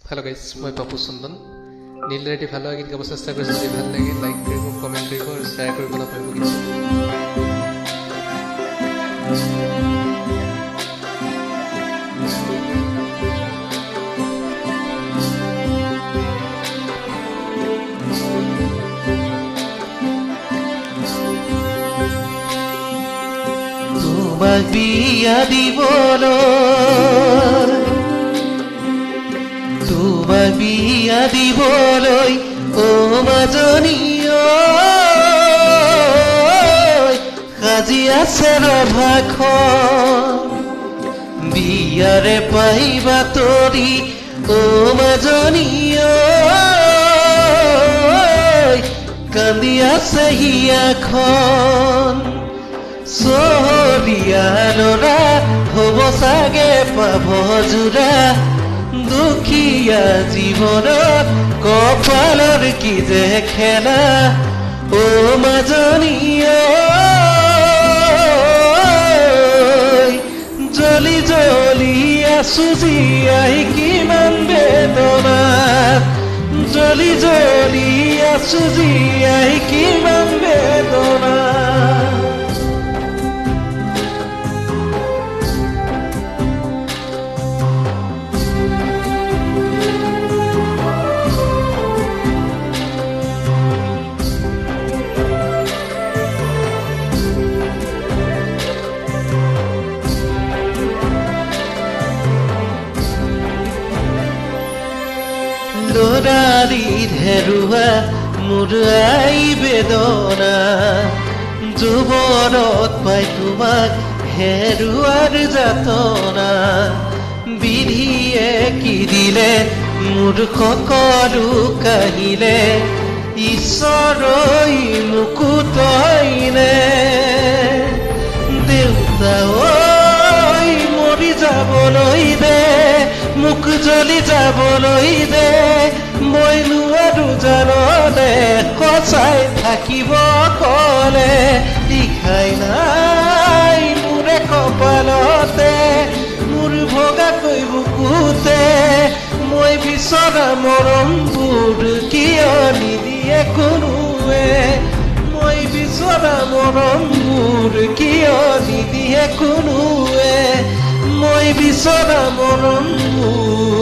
Hello' guys, মই পাপু চন্দন। নীল ৰাতি ভাল লগা গীত গাব চেষ্টা কৰিছোঁ। যদি ভাল লাগে লাইক কৰিব, কমেণ্ট কৰিব আৰু শ্বেয়াৰ কৰিব নাপাহৰিব কিন্তু। তোমাক বিয়া দিবলৈ, তোমাক বিয়া দিবলৈ অ মাজনী ঐ, সাজি আছে ৰভাখন। বিয়াৰে পাইবা তৰি অ মাজনী ঐ, কান্দি আছে হিয়াখন। চহৰীয়া ল'ৰা হ'ব চাগে পাভ যোৰা, দুখীয়া জীৱনত কপালৰ কি যে খেলা। অ মাজনী ঐ, জ্বলি জ্বলি আছো জীয়াই কিমান বেদনাত, জ্বলি জ্বলি আছো জীয়াই কিমান বেদনাত। ল'ৰালিত হেৰুৱা মোৰ আই বেদনা, যৌৱনত পাই তোমাক হেৰুৱাৰ যাতনা। বিধিয়ে কি দিলে মোৰ সকলো কাঢ়িলে, ঈশ্বৰই মোকো তইনে। দেউতা ঐ মৰি যাবলৈ দে, মোক জ্বলি যাবলৈ দে, মই নোৱাৰো জাননে সঁচাই থাকিব কলে। লিখাই নাই মোৰে কপালতে, মোৰ ভগাকৈ বুকুতে, মই বিচৰা মৰমবোৰ কিয় নিদিয়ে কোনোৱে, মই বিচৰা মৰমবোৰ কিয় নিদিয়ে কোনোৱে, মই বিচৰা মৰমবোৰ।